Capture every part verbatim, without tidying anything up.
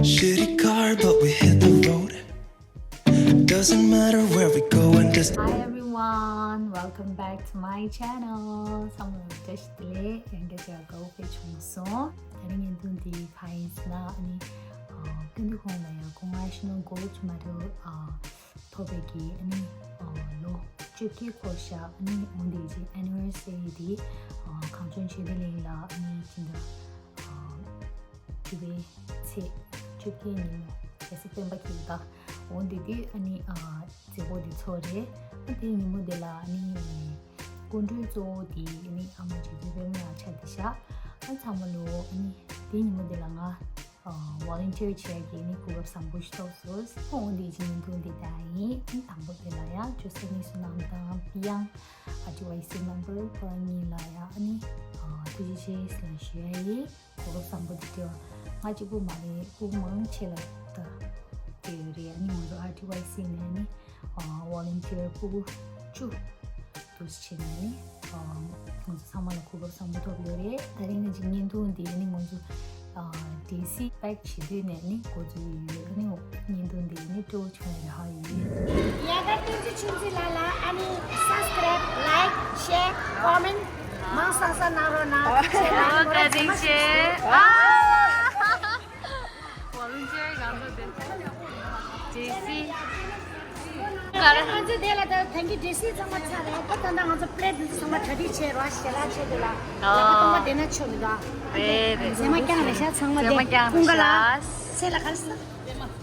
Shitty car, but we hit the road. Doesn't matter where we go and just Hi everyone, welcome back to my channel. ཚང་མ་བཀྲ་ཤིས་བདེ་ལེགས། ཡང་བསྐྱར་དགའ་བོ་དཔེ་བྱུང་སོང་། ད་རིང་ངའི་འདུན་འདི་ཕ་ཡིན་ཟེར་ན་ཨ་ནི་ཀུན་ཏུ་ཁོང་ལ་ཡང་ཁོང་National Gold Medal ཐོབ་པའི་གི་ཨ་ནི་ལོ་བཅོ་བརྒྱད་འཁོར་ཤག་ཨ་ནི་འོན་ཏེ་གི་anniversary དེ་གངས་ལྗོངས་ཆོས་ལྡན་གླིང་ལ་ཨ་ནི་སྤྱི་ཟླ་དྲུག་པའི་ཚེས་བཅོ་བརྒྱད་ཉིན་མོ་རེད་ཟེར། སྤེན་པ་གི་ད་འོན་ཏེ་དེ་ཨ་ནི་མཛད་སྒོ་དེ་ཚོགས་རེད། ཨ་དེ་ཉིན་མོ་དེ་ལ་ཨ་ནི་སྐུ་མགྲོན་གཙོ་བོ་དེ་ཨ་ནི་ཨ་མ་རྗེ་བཙུན་པད་མ་ལགས་ཆགས་བསྡད་ཤག་ཨ་ཚང་མ་ལོ་ཨ་ནི་དེ་ཉིན་མོ་དེ་ལ་ང་volunteer བྱས་ཀྱི་ནི་གོ་སྐབས་བཟང་པོ་ཞིག་ཐོབ་སོང་། འོན་ཏེ་ཅི་ཉིན་ཐུང་འདི་ལྟ་ཡིན། དང་པོ་དེ་ལ་ཡང་ཇོ་སི་ནི་སུ་ནམ་དང་པི་ཡང་ཨ་ཊི་ཝའི་སི་མེམ་བར་ཁོ་རང་གཉིས་ལ་ཡང་ཨ་ནི་ཐུགས་རྗེ་ཆེ་ཟེར་ཞུ་ཡ་ཡིན། གོ་སྐབས་བཟང་པོ་འདི་སྟེར་ང་གཅིག་པུ་མ་རེད། སྐུ་མང་ཆེ་ལ་ད་དེ་ཡོད་རེད། ཨ་ནི་ང་ཚོ་ཨ་ཊི་ཝའི་སི་ནས་ཨ་ནི་volunteer སྤུ་གུ་བཅུ་འདུ་བྱེད་ནས་ནི་ང་ཚོ་ཚང་མ་ལ་གོ་སྐབས་བཟང་པོ་ཐོབ་ཡོད་རེད། ད་རིང་ནས་ཀྱི་བརྙན་ཐུང་འདི་ནི་ང་ཚོ་ཌི་སི་པེག་བྱེད་དུས་ནས་ནི་འགོ་འཛུགས་ཡོད། ནི་བརྙན་ཐུང་འདི་ནི་སྤྲོ་བོ་བྱུང་ཡོད་ཧ་ཡོད། ཡ་ག་བསྟན་འཛིན་ཆུ་འཛིན་ལགས་ལ་ཨ་ནི་subscribe, like, share, comment མང་ཙམ་ཙམ་གནང་རོགས་གནང་། ཨོ་བཀའ་དྲིན་ཆེ། ཨ། volunteer གང་འདུག་དེ། ཇེ་སི། ང་ཚོ་དེ་ལ་ད་ཐེངས་ཀྱི་ཇེ་སི་ཚང་མ་ཚར་རེད། ད་ད་ལྟ་ང་ཚོ་པི་ལེ་ཊི་འདི་ཚོ་ཚང་མ་གྲ་སྒྲིག་བྱས་རོགས་ཞལ་ལག་མཆོད་དེ་ལ། ད་ལྟ་སྟོང་པ་དེ་ན་མཆོད་མི་འདུག་ཨ། རེད་རེད། མཛེས་མ་རྐྱང་རེད་ཤག་ཚང་མ་དེ་རེད། ཀུན་དགའ་ལགས། ཚེ་ལ་ག་རེ་ཟེར།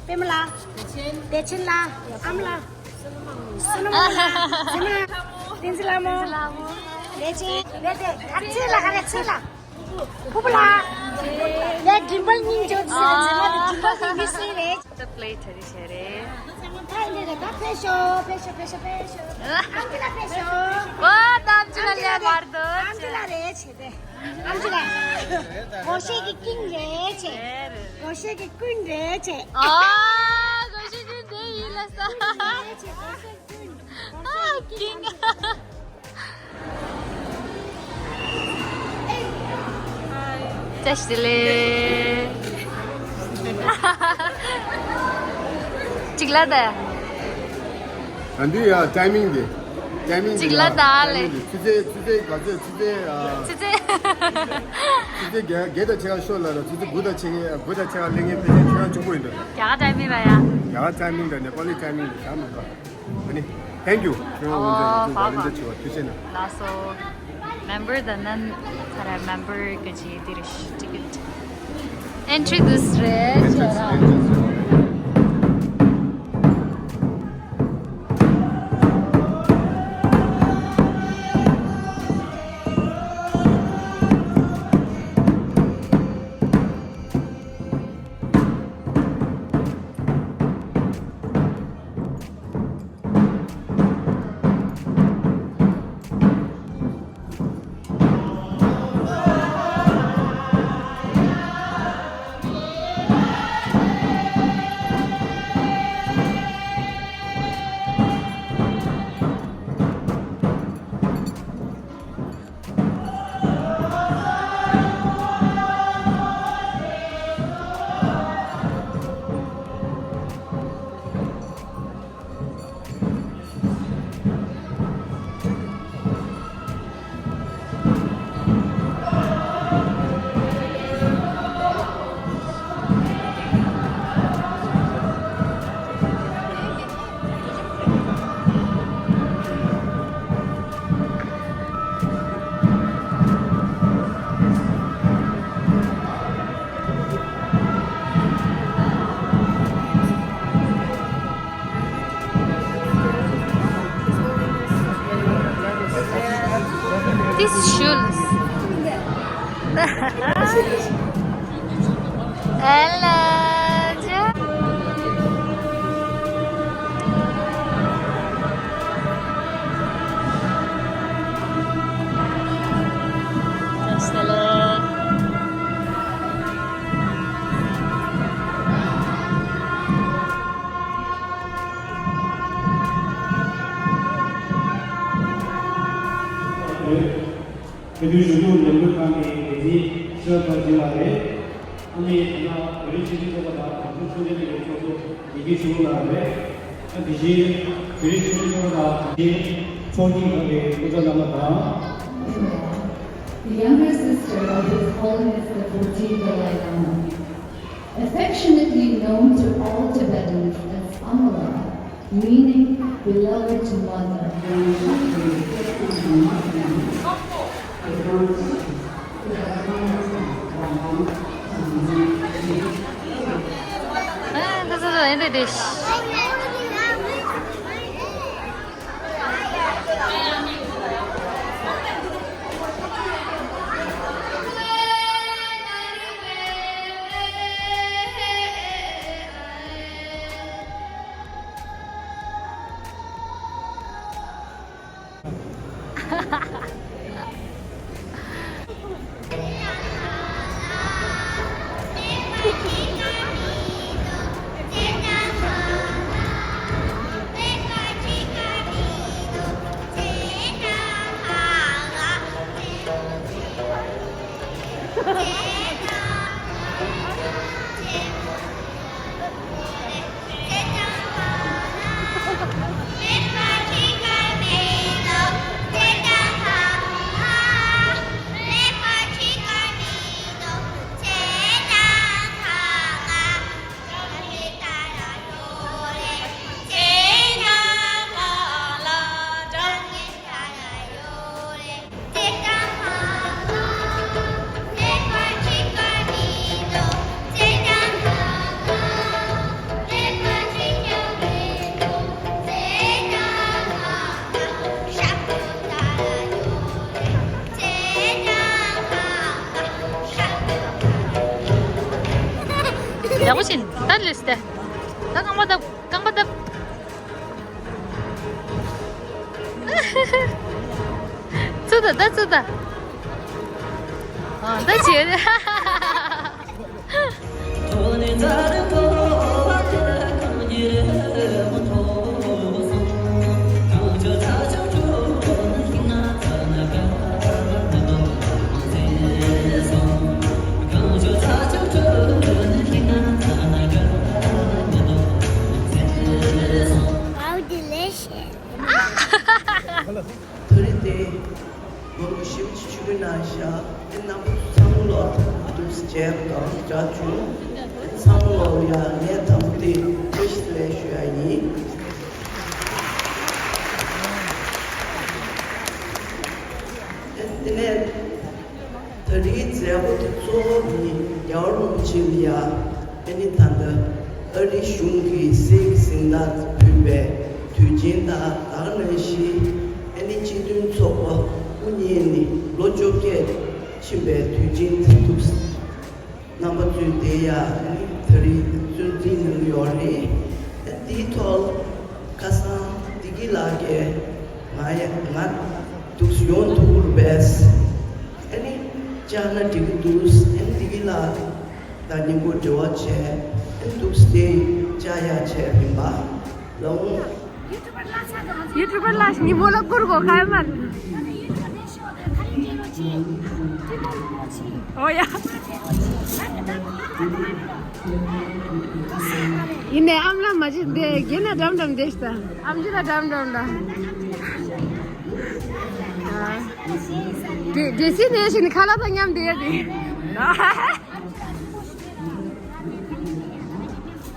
པད་མ་ལགས། བདེ་ཆེན་ལགས། ཨ་མ་ལགས། བསོད་ནམས་ལགས། བསོད་ནམས་ལགས། བསྟན་འཛིན་ལྷ་མོ། བདེ་ཆེན། བདེ་ཆེན། ཨ་ཚེ་ལ་ག་རེ་ཚེ་ལ། ཕུ་བོ་ལགས། ལས་ཌིམ་པལ་སྙིང་རྗེ་ཟེར་མཛེས་མ་དེ་ཌིམ་པལ་སྙིང་མི་སྲིད་རེད། ད་པི་ལེ་ཊི་གྲ་སྒྲིག་བྱས་རེད། ད་འདི་རེད། ད་ཕེབས་ཤོག་ཕེབས་ཤོག་ཕེབས་ཤོག་ཕེབས་ཤོག་ཨམ་ཆི་ལགས་ཕེབས་ཤོག་ཨོ་ད་ཨམ་ཆི་ལགས་ལས་མར་དོ། ཨམ་ཆི་ལགས་རེད་བྱས་ཏེ། ཨམ་ཆི་ལགས། སྒོར་གཞས་ཀྱི་ཀིང་རེད་བྱས། རེད་རེད། སྒོར་གཞས་ཀྱི་ཀུན་རེད་བྱས། ཨ། སྒོར་གཞས་ཀུན་དེ་ཡིན་ལ་ས། རེད་བྱས། སྒོར་གཞས་ཀུན། ཨ། ཀིང་། བཀྲ་ཤིས་བདེ་ལེགས། གཅིག་ལ་ད། ཨ་འདི་ཡ་ཊའི་མིང་འདི། ཊའི་མིང་འདི་གཅིག་ལ་ད་ལེ། ཊའི་མིང་འདི་ཆུ་ཚོད་ཆུ་ཚོད་ག་ཚོད་ཆུ་ཚོད་ཨ། ཆུ་ཚོད། ཆུ་ཚོད་བརྒྱད་བརྒྱད་དང་ཕྱེད་ཀ་ཤོར་ལ་ར་ཆུ་ཚོད་དགུ་དང་ཕྱེད་ཀ་དགུ་དང་ཕྱེད་ཀ་སླེབས་མཁན་ཕལ་ཆེར་ཁྱོད་རང་གཅིག་པུ་ཡིན་འདུག་རྒྱ་གར་ཊའི་མིང་ར་ཡ། རྒྱ་གར་ཊའི་མིང་དང་ནེ་པ་ལི་ཊའི་མིང་འདི་ད་མ་གཏོགས། ཨ་ནི། Thank you. ཁྱོད་རང་ངོ་ཚ་ཡིན་ཚུལ་བ་ལེན་ཏེ་བྱེད་པ་ཐུགས་རྗེ་གནང་། ལགས་སོ། མེམ་བར་དང་ནན་ཚ་ར་མེམ་བར་གི་ཅི་དེ་རེད་ཊི་ཀེ་ཊི། ཨེན་ཊི་རི་དུས་རེད་ཁྱོད་རང་། This is shoes. Hello. དེ་དུས་གཞོན་ནུ་ལས་འགུལ་ཁང་གི་འགན་འཛིན་ཤོ་ཐོ་འཛིན་པ་རེད། ཨ་ནི་ད་ལྟ་བོད་རིགས་སྤྱི་མཐུན་ཚོགས་པ་དང་དམངས་གཙོ་ཚོགས་སྡེ་གི་ཚོགས་གཙོ་ཡི་གེ་ཞུ་གནང་བ་རེད། ཨ་དེ་བཞིན་བོད་རིགས་སྤྱི་མཐུན་ཚོགས་པ་དང་དེ་བཞིན་ཚོགས་སྐྱིད་ཁང་གི་སྐུ་ཚབ་རྣམ་པ་དང་། The younger sister of His Holiness the fourteenth Dalai Lama, affectionately known to all Tibetans as Amala, meaning beloved mother. ཡག་པོ་བྱིན། ད་ལེས་ཏེ། ད་རྐང་པ་བརྡབ། རྐང་པ་བརྡབ། ཚུར་ད། ད་ཚུར་ད། ཨ་ད་བྱེད། How delicious. ད་རེས་དེ་ལོ་ངོ་བཞི་བཅུ་ཆུ་བོའི་ནང་བཞག་དེ་རྣམ་པ་ཚང་ལོ་ཐུགས་རྗེ་གང་དྲག་བྱུང་། ཚང་ལོ་ཡ་ངས་དང་པོ་དེ་བཀྲ་ཤིས་བདེ་ལེགས་ཞུ་ཡ་ཡིན། དེ་ནས་ད་རེས་མཛད་སྒོ་དེ་གཙོ་བོ་ནི་རྒྱལ་བ་རིན་པོ་ཆེ་ལ་ཡ་ཨ་ནི་ད་ལྟ་ཨ་རིའི་གཞུང་གི་གསེར་གྱི་གཟེངས་རྟགས་ཕུལ་བའི་དུས་ཆེན་དང་། ད་ག་ནང་བཞིན་ཨ་ནི་སྤྱི་མཐུན་ཚོགས་པ་དབུ་བརྙེས་ནས་ལོ་བཅོ་བརྒྱད་ཕྱིན་པའི་དུས་ཆེན་དེ་འདུག་རྣམ་པ་ཚོས་དེ་ཡ་ཨ་ནི་ད་རེས་གཙོ་འཛིན་གནང་གི་ཡོད་རེད། ཨ་དེའི་ཐོག་ཁ་སང་བདེ་སྐྱིད་ལགས་ཀྱིས་ང་ཡ་ང་འདུག་ཡོང་ཐུབ་ཀྱི་རེད་པས། ཨ་ནི་བཅར་ན་འགྲིག་གི་འདུག་ཨ་ནི་བདེ་སྐྱིད་ལགས་དང་ཉིན་གུང་འབྲེལ་བ་བྱས། ཨ་ནི་འདུག་སེ་བཅར་ཡ་བྱས་མིན་པ་ལའང་། ཡུ་ཊུབ་པར་ལ་ཉི་མོ་ལ་བསྐུར་དགོས་ཁ་མར། ཨོ་ཡ། ཡིན་ནའི་ཨ་མ་ལགས་མ་བྱེད་འདི་རྒན་ན་འགྲམ་འགྲམ་བསྡད་ཤི་ད། ཨམ་ཆི་ལ་འགྲམ་འགྲམ་ལ། དེ་དེ་སྲིད་ནས་ཤི་ནི་ཁ་ལག་དང་མཉམ་བསྡད་ཡ་དེ།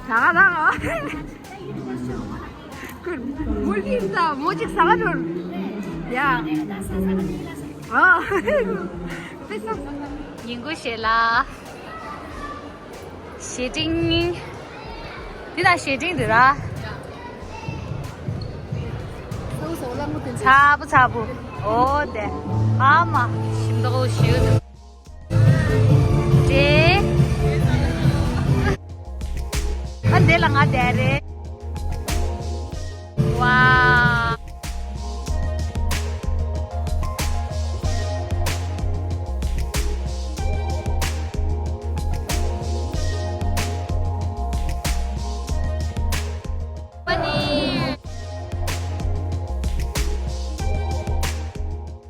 ད་ག་རང་། ཁུར། མོ་ལིན་ད་མོ་ཅིག་ཟ་ག་འགྲོ། ཡ། ཨ། ཉིན་གུང་ཞེ་ལ། ཞེ་ཏིང་། འདི་ད་ཞེ་ཏིང་འདི་ར། ཚ་པོ་ཚ་པོ། ཨོ་དེ། ཨ་མ། ཞིམ་མདོག་ཞུ། དེ། ཨ་འདི་ལ་ང་བསྡད་རེད། ཝ།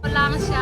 བླང་བྱ།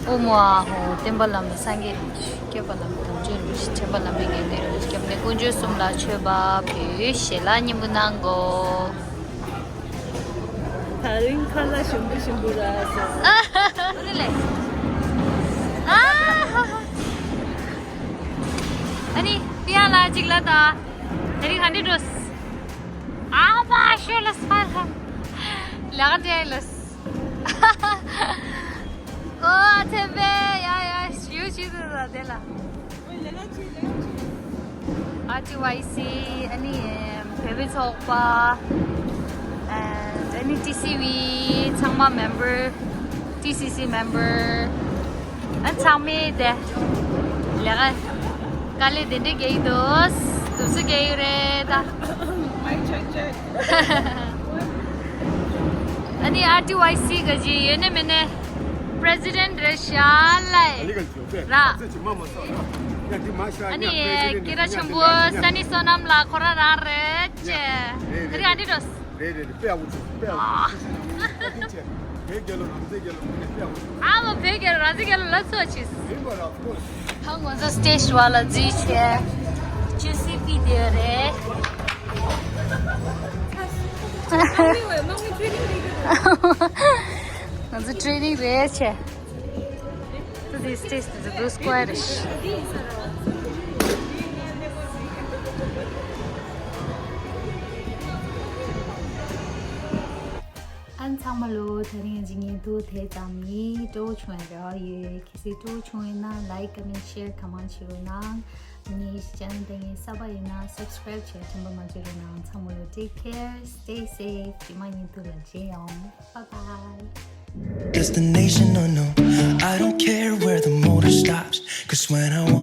ཨོ་མོ་ཨ་ཧོ། བསྟན་པ་བླ་མེད་སངས་རྒྱས་རིན་པོ་ཆེ། སྐྱོབ་པ་བླ་མེད་དམ་ཆོས་རིན་པོ་ཆེ། འདྲེན་པ་བླ་མེད་དགེ་འདུན་རིན་པོ་ཆེ། སྐྱབས་གནས་དཀོན་མཆོག་གསུམ་ལ་མཆོད་པ་ཕུལ། ཞལ་ལག་མཉམ་སྤུངས་གནང་གོ། ད་རིང་ཁ་ལག་ཞིམ་པོ་ཞིམ་པོ་རག་སོང་། ཨ་ཧ་ཧ། ཨ་ནི་པི་ཡ་ལ་གཅིག་ལ་ད། དེ་རིང་ག་འདྲ་འགྲོ། ཨ་མ་ཤོ་ལ་ས་ལ་ལ་ག་འདྲ་ལ། ཨོ་ཐེ་བེ་ཡ་ཡ་ཞུ་ཞུ་དུ་ད་དེ་ལ། ཨར་ཊི་ཝའི་སི། ཨ་ནི་བོད་པའི་ཚོགས་པ། ཨ་ནི་ཊི་སི་ཝི་ཚང་མ་མེམ་བར། ཊི་སི་སི་མེམ་བར། ཨ་ཚང་མས་དེ་ལས་ཀ་དཀའ་ལས་དེ་འདྲས་རྒྱག་གི་འདུག་སྡུག་སུ་རྒྱག་ཡོད་རེད་ད། ཨ་ནི་ཨར་ཊི་ཝའི་སི་ག་ཅི་ཡོད་ནི་མེད་ནི་པི་རེ་སི་ཌེན་ཊི་རེད་ཤག་ལ། ར། ཨ་ནི་སྐད་གྲགས་ཆེན་པོ་ས་ནི་བསོད་ནམས་ལགས་ཁོ་རང་རང་རེད་ཅེ། ཨ་ནི་ཨ་འདྲས་འགྲོ། རེད་རེད་རེད། དཔེ་ཡག་པོ་བྱུང་། དཔེ་ཡག་པོ་བྱུང་། བོད་རྒྱལ་ལོ་རང་བཙན་རྒྱལ་ལོ་ངོ་ནས་དཔེ་ཡག་པོ་བྱུང་། ཨ་མ་བོད་རྒྱལ་ལོ་རང་བཙན་རྒྱལ་ལོ་ལ་ཚོགས་ཆེ། ཡིན་པ་ར་ཁོ། ཧ་ང་ཚོ་སི་ཊེ་ཇི་བ་ལ་འཛུལ་བྱས། ཇུ་སི་ཕི་དེ་རེད། ང་ཚོ་ཊི་རེ་ནིང་རེད་བྱས། This taste is a blue squarish. ཨན་ཚང་མ་ལོ། དེ་རིང་གི་བརྙན་ཐུང་དེ་ཙམ་ཡིན། སྤྲོ་བོ་བྱུང་བའི་རེ་བ་ཡོད། གལ་སྲིད་སྤྲོ་བོ་བྱུང་ཡོད་ན་ལའིཀ་ཀོ་མེན་ཤེར་གང་མང་བྱེད་རོགས་གནང་། ངའི་ཅེ་ནལ་དེ་ངའི་གསར་པ་ཡིན་ན་སབ་སི་ཀ་རའིབ་བྱེད་དྲན་པ་མ་བརྗེད་རོགས་གནང་། ཚང་མ་ལོ། Take care, stay safe. རྗེས་མ་བརྙན་ཐུང་ལ་མཇལ་ཡོང་། Bye bye. Destination unknown. I don't care where the motor stops. Cause when I